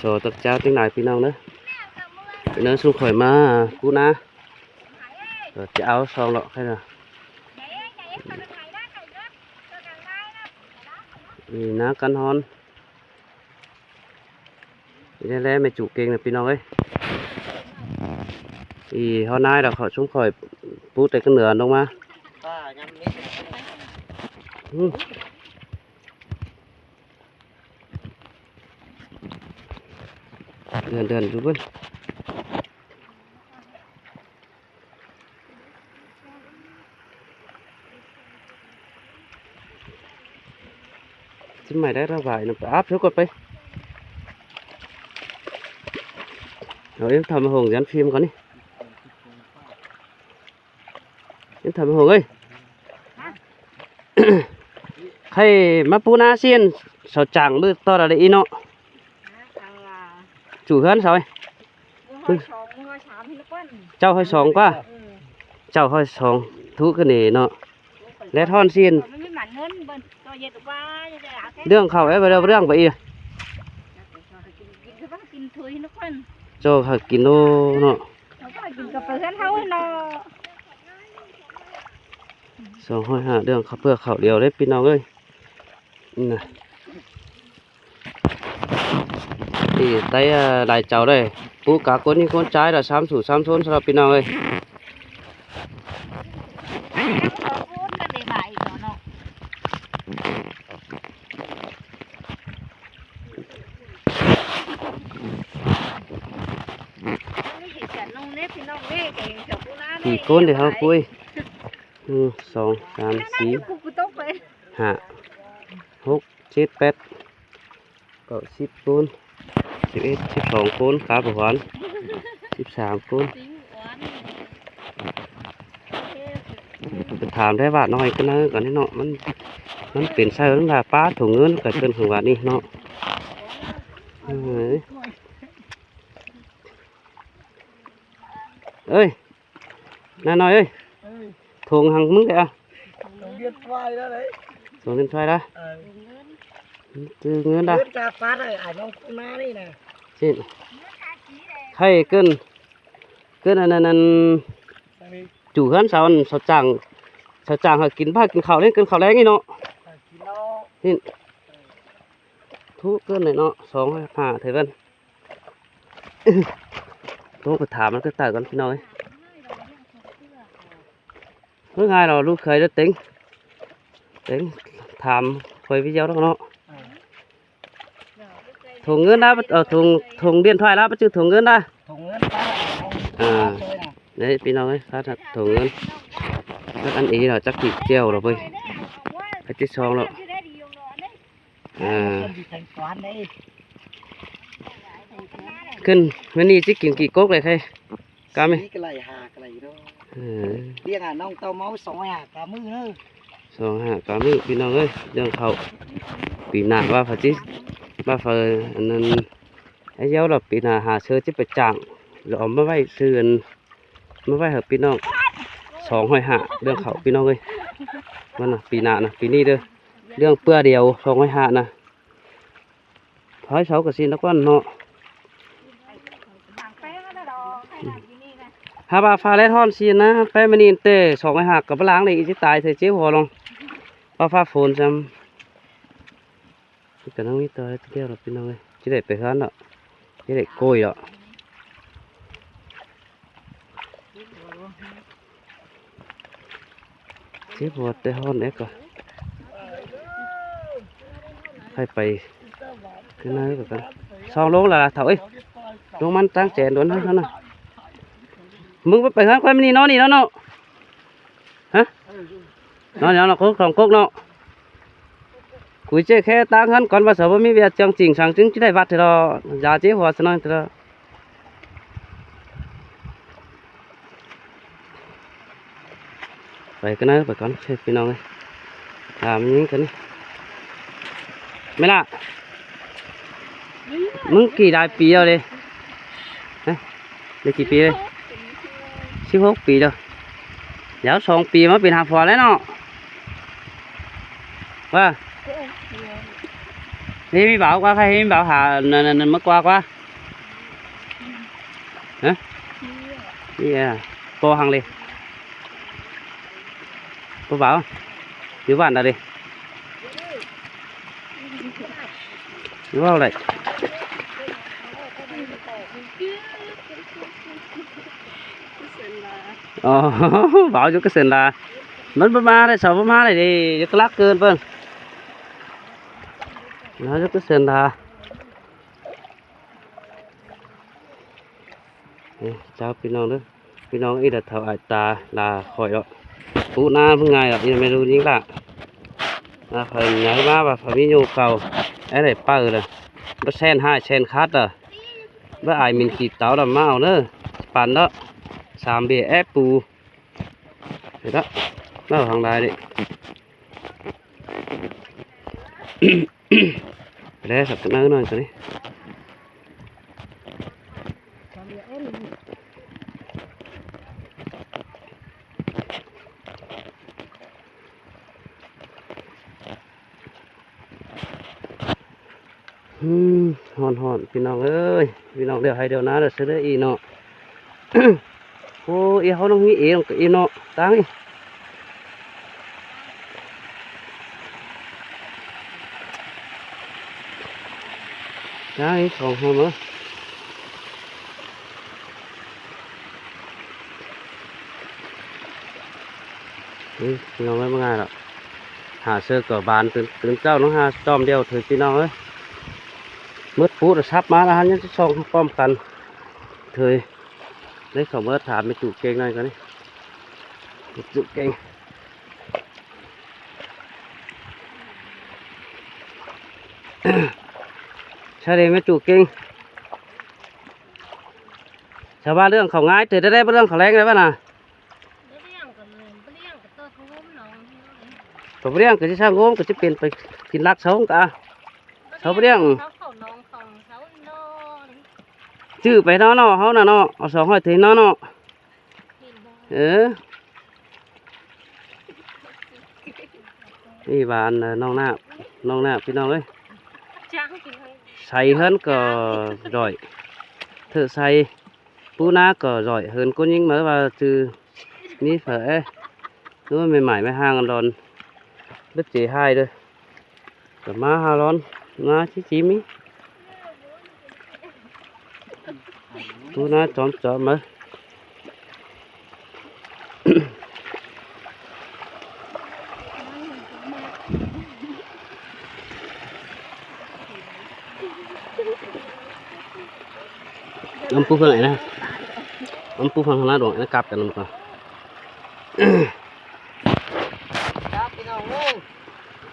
ຂໍຕັກຈາວຈັ່ງຫຼາຍພີ່ນ້ອງເດີ ພີ່ນ້ອງຊຸມຂ້ອຍມາປູນາ ກໍຈະເອົາສອງເລາະໃຫ້ນະ ນີ້ນາກັນຮ້ອນ ນີ້ແຫຼະແມ່ຈູເກັ່ງນະພີ່ນ້ອງເອີຍ ອີຮອດນາຍແລ້ວ ເຂົາຊຸມຂ້ອຍປູແຕ່ຂຶ້ນເໜືອລົງມາ ອືມ ເດືອນ ເດືອນຢູ່ພຸ້ນ ຊິໃໝໄດ້ລະຫວາຍນຳ ໄປອາບເທື່ອກ່ອນໄປ ເອົາເອັມທຳມາຫົງຢັນຟີມກ່ອນນີ້ ເອັມທຳມາຫົງເອີຍ ໃຄ່ມາປູນາຊຽນເສົາຈາງມື້ຕໍ່ລະໄດ້ອີເນາະ ຈູເຮືອນເສົາ ເຈົ້າຮ້ອຍສອງກວ່າ ເຈົ້າຮ້ອຍສອງທຸກກະເນເນາະ ແລະທ່ອນຊຽນ ເລື່ອງເຂົ້າແອບເລື່ອງໄປອີກ ເຈົ້າຫາກິນໂລເນາະ ສອງຮ້ອຍຫ້າ ເລື່ອງເຂົ້າເປືອກເຂົ້າດຽວເດ້ພີ່ນ້ອງເອີຍ ນະ ນີ້ໄດ້ຫຼາຍເຈົ້າເດ້ ປູກາຄົນຍິງຄົນຊາຍລະສາມສູ່ສາມຊົນສຳລັບພີ່ນ້ອງເອີຍ ສີ່ຄົນເດ້ເຮົາປຸ້ຍ ໜຶ່ງ ສອງ ສາມ ສີ່ ຫ້າ ຫົກ ເຈັດ ແປດ ເກົ້າ ສິບ ຄູນ ສິບເອັດ ສິບສອງ ຄູນ ຂາບໍ່ຫວານ ສິບສາມ ຄູນ ໄປຖາມໄດ້ບາດນ້ອຍກັນເນາະ ກັນນີ້ເນາະ ມັນ ມັນເປັນໃສ່ເພິ່ນວ່າປາຖົງເງິນກັນເປັນຂອງບາດນີ້ເນາະ ເອີຍ ເອີຍ ນ້ານ້ອຍເອີຍ ເອີຍ ຖົງຫັ້ນມຶງເດ້ອະ ຖົງດຽນໄຟແລ້ວເດ້ ຖົງດຽນໄຟລະ ເອີ ຈື່ເງິນລະ ເງິນກາຝາກໃຫ້ອ້າຍນ້ອງປູນານີ້ນະ ຊິ ໃຫ້ເກີນ ເກີນອັນນັ້ນ ອັນ ຈູເຮືອນເສົາ ເສົາຈາງ ເສົາຈາງໃຫ້ກິນ ພາກິນເຂົ້າແລງ ກິນເຂົ້າແລງນີ້ເນາະ ກິນເນາະ ນີ້ ທຸກເກີນເນາະ ສອງຮ້ອຍຫ້າເທື່ອເກີນ ໂທໄປຖາມມັນຄືຕາຍກ່ອນພີ່ນ້ອງເອີຍ ເອີ ງ່າຍດອກ ລູກເຂີຍເດີເຕັງ ເຕັງ ຖາມຂ້ອຍວິດເຈົ້າດອກເນາະ ຖົງເງິນນະ ເອີ ຖົງ ຖົງດຽນໄຟລະ ມັນຊື່ຖົງເງິນນະ ຖົງເງິນນະ ເອີ ເດີພີ່ນ້ອງເອີຍ ຖ້າຖົງເງິນ ມັນອັນເອລະ ຈັກຊິແຈວລະເວີຍ ອັນທີສອງລະ ອ່າ ຂຶ້ນມື້ນີ້ຊິກິນກີ່ກົກເລີຍ ກະມີ ສີ່ກະໄຫຼ ຫ້າກະໄຫຼເນາະ ເອີ ລ້ຽງອານ້ອງເຕົ້າເມົາ ສອງຮ້ອຍຫ້າກະມື້ເດີ ສອງຮ້ອຍຫ້າກະມື້ ພີ່ນ້ອງເອີຍ ເລື່ອງເຂົ້າ ປີໜ້າວ່າພະຈິ ວ່າເຟີ ອັນນັ້ນ ໄອ້ເຍົາລະ ປີໜ້າຫາເຊື້ອຊິໄປຈ້າງ ລະເອົາມາໄວ້ຊື້ອັນ ມາໄວ້ໃຫ້ພີ່ນ້ອງ ສອງຮ້ອຍຫ້າ ເລື່ອງເຂົ້າພີ່ນ້ອງເອີຍ ມັນນະ ປີໜ້ານະ ປີນີ້ເດີ ເລື່ອງເປືອດຽວ ສອງຮ້ອຍຫ້ານະ ພາຍເຊົາກະຊິນະກ່ອນເນາະ ຫາວ່າຟ້າແລດຮ້ອນຊິນະ ໄປມື້ນີ້ແຕ່ ສອງຮ້ອຍຫ້າກະບໍ່ລ້າງເລີຍ ຊິຕາຍເທື່ອເຈັບຫົວລອງ ວ່າຟ້າຝົນຊ້ຳ ກະນັ່ງມີຕໍ່ແລ້ວ ຊິໄດ້ໄປເຮືອນເນາະ ຊິໄດ້ໂກຍເນາະ ເຈັບຫົວແຕ່ຮ້ອນເອກະ ໃຫ້ໄປ ຄືນັ້ນຄືກັນ ສອງໂລງລະລະເຖົ້າເອີຍ ລົງມັນຕັ້ງແຈນໂດນຫັ້ນນະ ມຶງໄປເຮືອນຂ້ອຍມື້ນີ້ນອນນີ້ແລ້ວເນາະ ຮະ ນອນເນາະ ຄົກສອງຄົກເນາະ ຄຸຍເຈ້ແຄ່ຕາງຫັ້ນກ່ອນວ່າ ສາບໍ່ມີວຽກຈັ່ງຈິງສັງຈຶ່ງຊິໄດ້ວັດເທື່ອດອກ ຢາເຈັບຫົວຊະໜ້ອຍເທື່ອດອກ ໄປກັນນະ ໄປກ່ອນເດີພີ່ນ້ອງເອີຍ ຖາມຍິງກັນນີ້ ແມ່ລະ ມຶງກີ່ຫຼາຍປີແລ້ວເດ ຮະ ໄດ້ກີ່ປີເລີຍ ສິບຫົກປີແລ້ວ ດຽວສອງປີມາເປັນຫາຜົວແລ້ວເນາະ ວ່າ Hê mi bảo qua, hê mi bảo hà n-, n-, n-, mơ qua qua. Hả? Đi à. Cô Hằng đi. Cô bảo. Đi bạn đã đi. Wow đấy. Ồ, bảo cho cái sườn là. Mình bơm ma đấy, sao bơm ma này đi, cho cái lắc cơn vâng. Nó rất cái sườn là. ເຈົ້າພີ່ນ້ອງເດີ ພີ່ນ້ອງອີ່ລະເຖົ້າອາຍຕາລາຂ້ອຍເນາະ ປູນາເພິ່ນງ່າຍດອກ ອີ່ແມ່ລູກຍິງລະ ລາຂ້ອຍໃຫຍ່ມາວ່າພະມີໂຍເກົ່າ ໄອ້ໄດ້ເປີລະ ບໍ່ແຊນຮ້າຍແຊນຄັດລະ ບໍ່ອາຍໝິ່ນຂີ້ເຕົາລະ ມາເອົາເດີ ປັນເນາະ ສາມເບຍແອບປູ ເຫັນລະ ເລົ່າທາງໃດນີ້. ແລ້ວສັກໜ້ອຍໜ້ອຍຕົວນີ້ ອືມ ຮ້ອນໆ ພີ່ນ້ອງເອີຍ ພີ່ນ້ອງດຽວໄຮ່ດຽວນາແລ້ວ ເຊີເດີອີເນາະ. ໂອ້ ເອີ ເຮົາຕ້ອງມີເອ ເນາະ ຕາງນີ້ ຕາງນີ້ ສອງເຮົາເນາະ ນີ້ ພີ່ນ້ອງເອີຍ ບໍ່ງ່າຍດອກ ຫາເຊີກໍບານຕື່ນ ຕື່ນເຊົ້າເນາະ ຫາຈອມດຽວເຖີຍ ພີ່ນ້ອງເອີຍ ໝົດປູດສັບມາແລ້ວ ຍັງຊິສ່ອງພ້ອມກັນເທີຍ. ໄດ້ເຂົ້າມາຖາມແມ່ຕູ້ເກັ່ງໜ້ອຍກ່ອນນີ້ ແມ່ຕູ້ເກັ່ງ ໃຊ່ເດ້ ແມ່ຕູ້ເກັ່ງ ຊາວບ້ານລ້ຽງເຂົ້າງາຍ ເຕີໄດ້ບໍ່ ລ້ຽງເຂົ້າແລງໄດ້ບໍ່ນະ ກໍບໍ່ລ້ຽງກໍຊິສ້າງໂຮມ ກໍຊິເປັນໄປກິນລັກເຊົາກະ ເຂົາບໍ່ລ້ຽງ ຊື້ໄປເນາະ ເນາະ ເຮົານະເນາະ ເອົາສອງຮ້ອຍເທີເນາະ ເນາະ ເອີ ນີ້ວ່າອັນ ນ້ອງນາກ ນ້ອງນາກ ພີ່ນ້ອງເອີຍ ໃສ່ເຮືອນກໍຮ້ອຍ ເທີໃສ່ ປູນາກໍຮ້ອຍ ເຫີນກົນຍິງມາວ່າຈື່ ມີເຜີ ເອີ ແມ່ໝ້າຍແມ່ຮ່າງອັນດອນ ເບິດເຈຮ້າຍເດີ ກໍມາຫາຮ້ອນ ມາຊິຈີມີ ປູນາຈອມຈອມມາ. ອຳປູເພິ່ນໄອ້ນະ ອຳປູຝັ່ງທາງໜ້າດອງນະ ກັບກັນນຳກັນ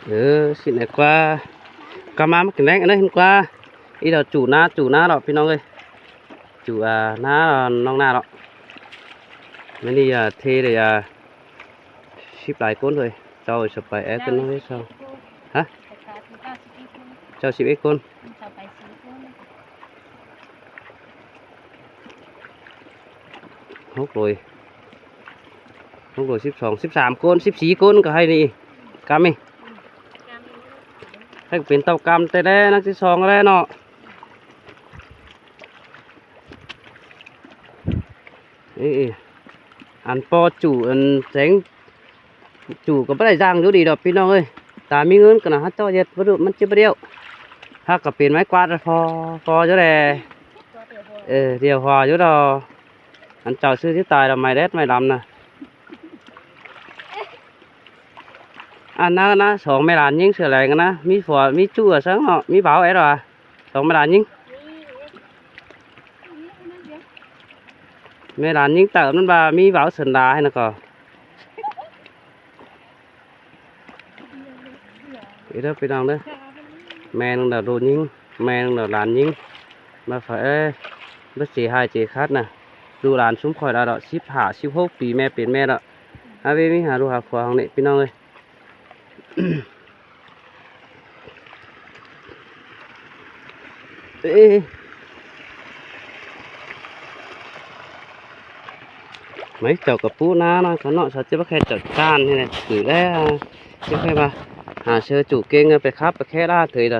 ເອີ ຊິແນກວ່າ ກະມາ ມາກິນແລງອັນນັ້ນເຫັນກວ່າ ອີດອກຈູນາ ຈູນາເນາະ ພີ່ນ້ອງເອີຍ ຈູ ອ່າ ນາ ນ້ອງນາເນາະ ມື້ນີ້ ອ່າ ເທໄດ້ ອ່າ ສິບຫຼາຍຄົນເລີຍ ເຈົ້າສະໄປແອດກັນເນາະ ເຈົ້າ ຮະ ເຈົ້າສິບເອັດຄົນ ຫົກໂລຍ ຫົກໂລຍ ສິບສອງ ສິບສາມຄົນ ສິບສີ່ຄົນກໍໃຫ້ນີ້ ກຳນີ້ ໃຫ້ເປັນເຕົ້າກຳແຕ່ແລະ ນັກທີ່ສອງແລ້ວເນາະ ເອີ ອັນປໍຈູ່ ອັນແສງຈູ່ກໍບໍ່ໄດ້ຢ່າງຢູ່ດີດອກ ພີ່ນ້ອງເອີຍ ຕາມີເງິນກໍນະ ເຮົາເຈົ້າເຮັດບໍ່ດຸ ມັນຈະບໍ່ດຽວ ຫາກກໍເປັນໄມ້ກວາດພໍ ພໍຢູ່ແຫຼະ ເອີ ດຽວພໍຢູ່ດອກ ອັນເຈົ້າຊື້ທີ່ຕາຍລະ ໄມ້ແດດໄມ້ດຳນະ ອັນນັ້ນນະ ສອງແມ່ຫຼານຍິງເສືອແຫຼງນະ ມີຜົວມີຈູ້ຊັ້ນເນາະ ມີບ່າວແອດວ່າ ສອງແມ່ຫຼານຍິງ ແມ່ຫຼານຍິງເຕີບນັ້ນວ່າມີບ່າວເສິນດາໃຫ້ນະກໍ ເດີພີ່ນ້ອງເດີ ແມ່ນະລູກຍິງ ແມ່ນະຫຼານຍິງ ມາຝາກເອີຍ ບໍ່ເສຍຫາຍເສຍຄາດນະ ລູກຫຼານຊຸມຂ້ອຍລະດອກ ສິບຫ້າ ສິບຫົກປີ ແມ່ເປັນແມ່ລະ ຫາເວມີຫາລູກຫາຜົວຫັ້ນນີ້ ພີ່ນ້ອງເອີຍ. ເອີ ໄໝເຈົ້າກະປູນານະ ຂະເນາະ ເຂົາຈະບໍ່ແຄ່ຈັດການນີ້ແຫຼະ ຖືກແລ້ວ ຈະແຄ່ວ່າ ຫາເຊີຈູເກັ່ງ ໄປຂັບ ໄປແຄ່ລາເທີຍລະ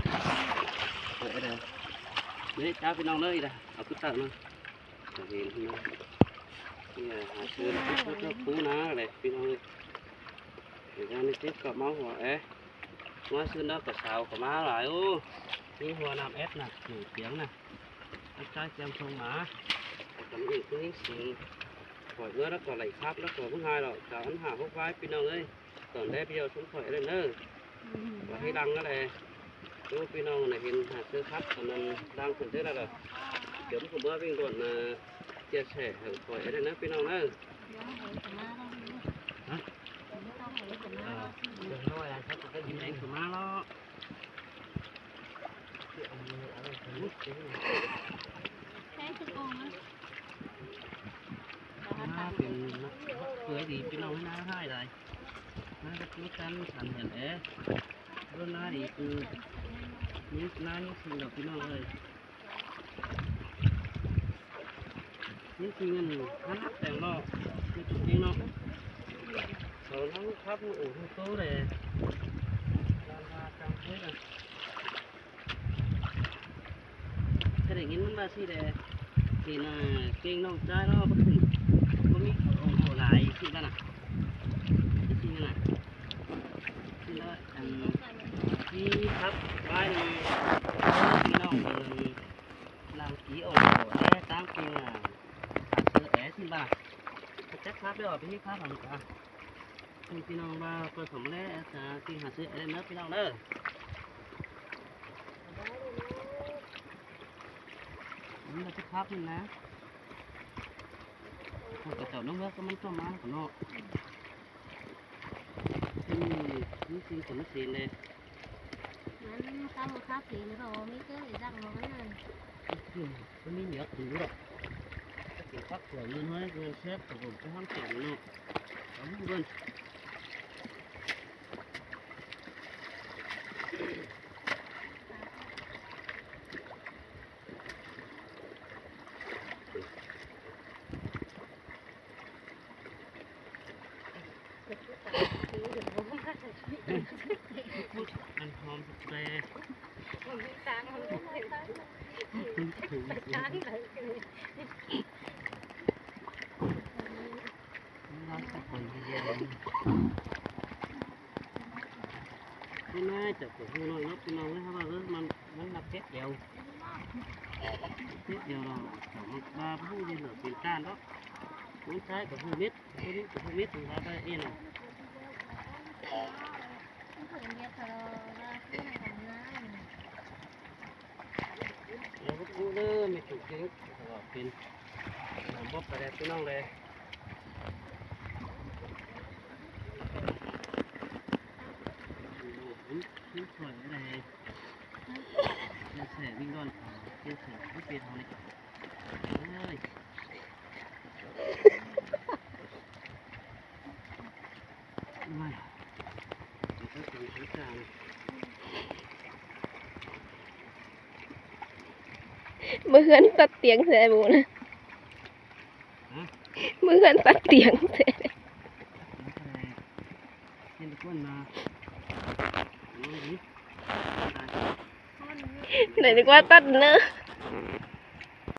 ເອີ ເອີ ນີ້ຈ້າ ພີ່ນ້ອງເອີຍ ເອົາຄືເກົ່າເນາະ ເຫັນເນາະ ນີ້ຫາຊື້ເຈົ້າປູນາແຫຼະ ພີ່ນ້ອງເອີຍ ເອີ ອັນນີ້ຕິດກັບມາຫົວແອ ມາຊື້ນຳກັບສາວກໍມາຫຼາຍ ໂອ້ ມີຫົວນ້ຳແອັດນະ ຢູ່ທຽງນະ ອັນຊາຍແຈມຊົງມາ ແຕ່ກໍມີອີກຜູ້ຍິງສິງ ຂ້ອຍເມື່ອແລ້ວກໍໄລ່ຂັບ ແລ້ວກໍບໍ່ຫາຍດອກ ສາວອັນຫ້າຫົກວາຍ ພີ່ນ້ອງເອີຍ. ຕອນແລກພຽວຊຸມຂ້ອຍເດີ ວ່າໃຫ້ດັງນັ້ນແຫຼະ ໂອ້ ພີ່ນ້ອງນະ ເຫັນຫາເສືອຄັບ ຕອນນັ້ນດັງຂຶ້ນເທື່ອລະດອກ ດຽວມັນກໍເມືອວິ່ງດ່ວນນະ ເຈຍແຊໃຫ້ຂ້ອຍເດີ ພີ່ນ້ອງເດີ ຮະ ເອີ ເດີ ນ້ອຍລະ ຄັບ ກໍໄດ້ຍິນແຮງຂຶ້ນມາເນາະ ແຮງຂຶ້ນອອກມາ ມາເປັນເຟືອຍດີ ພີ່ນ້ອງເອີຍ ໜ້າຮ້າຍຫຼາຍ. ນາກໍຄືກັນ ສັນເຫັນເອ ເບິ່ງໜ້ານີ້ຄືມີໜ້າມີສິງດອກ ພີ່ນ້ອງເອີຍ ມີສິງອັນນັ້ນແຕ່ງເນາະ ຄືຕົວຈິງເນາະ ສອນທັງຄັບ ໂອ້ໂຫ ໂຕເດ້ ການວ່າການເຮັດນະ. ກໍໄດ້ຍິນມັນວ່າຊີ້ແຫຼະ ເຫັນ ອ່າ ເກັ່ງນ້ອງຊາຍເນາະ ບໍ່ຖືກ ບໍ່ມີຂອງເອົາຫຼາຍຊີ້ນະ ຊີ້ນະ ຊີ້ລະ ອັນ ທີ່ຄັບໄວ້ນຳພີ່ນ້ອງເບິ່ງ ຫຼັງກີອອກແດ່ຕາມກິງ ອ່າ ຕາເສືອແດ່ຊີ້ນະ ຈັກຄັບແລ້ວ ໄປເຮັດຄັບ ອັນ ອ່າ ພີ່ນ້ອງວ່າປະສົມແລ້ວ ຈະຊິຫາຊື້ເອງເດີພີ່ນ້ອງເດີ ມັນຈະຄັບນີ້ນະ ພວກກະເຈົ້ານ້ອງເມືອງກໍມັນເຂົ້າມາເນາະ ອືມ ມີສິ່ງສຳຄັນເດ້ ມັນເຂົ້າມາຄັບເອງກໍມີເຄື່ອງອີ່ຫຍັງເນາະ ອືມ ມັນມີເໜືອກຢູ່ດອກ ກິນຜັກຕົວເງິນຫ້ອຍ ເງິນແຊບ ກໍບໍ່ທັນແກງເນາະ. ເອົາເບິ່ງ ອັນຫອມສະເປຣ ມັນມີຕາງ ມັນມີຕາງ ມັນມີຕາງ ນີ້ນາ ເຈົ້າກໍຮູ້ນ້ອຍເນາະ ພີ່ນ້ອງເອີຍ ເຮົາວ່າ ເອີ ມັນ ມັນມັກເຈັບແອວ ເຈັບແອວເນາະ ເຈົ້າມັກວ່າຜູ້ຍິງເປັນຕ້ານເນາະ ຜູ້ຊາຍກໍຮູ້ເມັດ ຜູ້ຍິງກໍຮູ້ເມັດ ວ່າໄປເອງນະ. ເອີ ເດີ ແມ່ນເປັນ ເປັນ ບໍ່ໄປແລ້ວ ພີ່ນ້ອງເອີຍ ມັນຊ່ອຍໄດ້ ແຊບ ວິງດອນ ເຈົ້າແຊບ ເປັນເຮົານີ້ ເອີຍ. ມື້ເຮືອນຕັດຕຽງແທ້ບໍ່ນະ ຮະ ມື້ເຮືອນຕັດຕຽງແທ້ ເຫັນຄົນມາ ໄດ້ນຶກວ່າຕັດເນີ